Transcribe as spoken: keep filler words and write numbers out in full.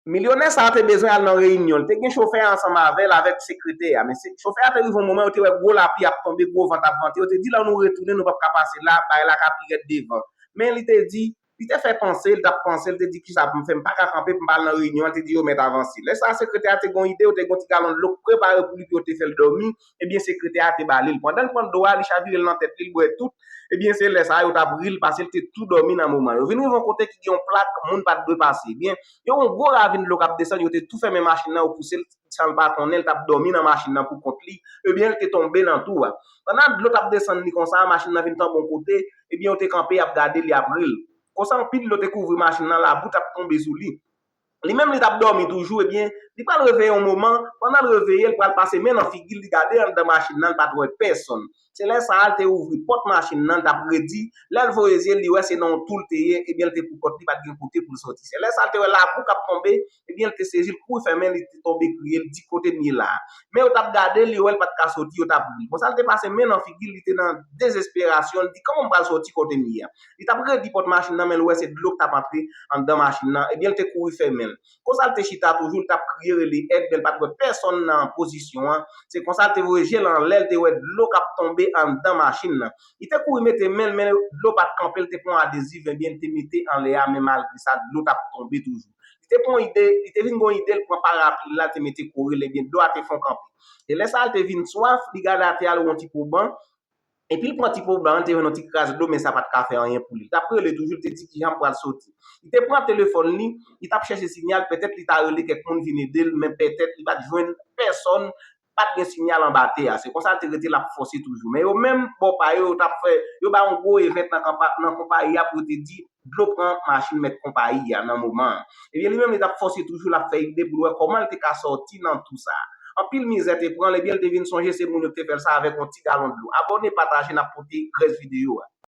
Milyonè sa a te bezwen al nan reyinyon. Li te gen chofè a ansanm avè l, avèk sekretè a. Men se, chofè a te rive yon moman, yo te wè gwo lapli ap tonbe, gwo van t ap vante. Yo te di, "Lè nou retounen, nou p ap ka pase la, bagay la ka pi rèd devan." Men li te di, li te fè panse, li t ap panse, li te di, "Kisa pou m fè? M pa ka kanpe pou m pa al nan reyinyon an." Li te di, "Yo mèt avanse." Lè sa a, sekretè a te gen yon ide, yo te gen yon ti galon dlo prepare pou li, pou yo te fè l dòmi. Ebyen, sekretè a te ba li l. Pandan l pran dlo a, li chavire l nan tèt li, l bwè tout. Ebyen, se lè sa a, yo t ap ri l, paske l te tou dòmi nan moman. Yo vin rive yon kote ki gen yon plak, moun pa t dwe pase. Ebyen, yo yon gwo ravin dlo k ap desann, yo te tou fèmen machin nan, yo pouse l san l pa konnen, l t ap dòmi nan machin nan pou kont li. Ebyen, l te tonbe nan twou a. Pandan dlo t ap desann li konsa, machin nan vin tonbe yon kote, ebyen, yo te kanpe, y ap gade li, y ap ri l. Konsa, anpil dlo te kouvri machin nan, labou t ap tonbe sou li. Li menm, li t ap dòmi toujou, ebyen, li pral reveye yon moman, pandan l reveye, l pral pase men nan figi l, li gade anndan machin nan, li pa t wè pèsonn. Se lè sa a, l te ouvri pòt machin nan, l t ap redi. Lè l voye zye l, li wè se nan yon twou l te ye, ebyen, l te pou kont li, pa t gen kote pou l soti. Se lè sa a, l te wè labou k ap tonbe, ebyen, l te sezi, l kouri fèmen, li te tonbe kriye, l di, "Kote m ye la a?" Men yo t ap gade l, yo wè l pa t ka soti, yo t ap ri. Konsa, l te pase men nan figi l, li te nan dezesperasyon, l di, "Kòman m pral soti kote m ye a?" Li t ap redi pòt machin nan, men l wè se dlo k t ap antre anndan machin nan, ebyen, l te kouri fèmen l. Konsa, l te chita toujou, l t ap kriye, rele èd, men l pa t wè pèsonn nan pozisyon an. Se konsa, l te voye je l anlè, l te wè dlo k ap tonbe anndan machin nan. Li te kouri mete men l, men dlo pa t kanpe, l te pran yon adeziv, ebyen, l te mete anlè a, men malgre sa, dlo t ap tonbe toujou. Li te pran yon ide, li te vin gen yon ide, l pran parapli l la, l te mete kore l, ebyen, dlo a te fè yon kanpe. E lè sa a, l te vin swaf, li gade atè a, l wè yon ti po ban, epi l pran ti po ban an, l te jwenn yon ti kras dlo, men sa pa t ka fè anyen pou li. L t ap rele toujou, l te di, "Kijan m pral soti?" Li te pran telefòn li, li t ap chèche sinyal, petèt li ta rele kèk moun vin ede l, men petèt li pa t jwenn pèsonn, pa t gen sinyal anba tè a. Se konsa l te rete, l ap fòse toujou. Men yo menm, bò pa yo, yo t ap fè, yo bay yon gwo event nan, nan konpayi a pou yo te di, dlo pran machin mèt konpayi a nan moman an. Ebyen, li menm, li t ap fòse toujou, l ap fè ide pou l wè kòman l te ka sòti nan twou sa a. Anpil mizè te pran l, ebyen, l te vin sonje se moun yo ki te fè l sa avèk yon ti galon dlo. Abòne, pataje, n ap pote rès videyo a.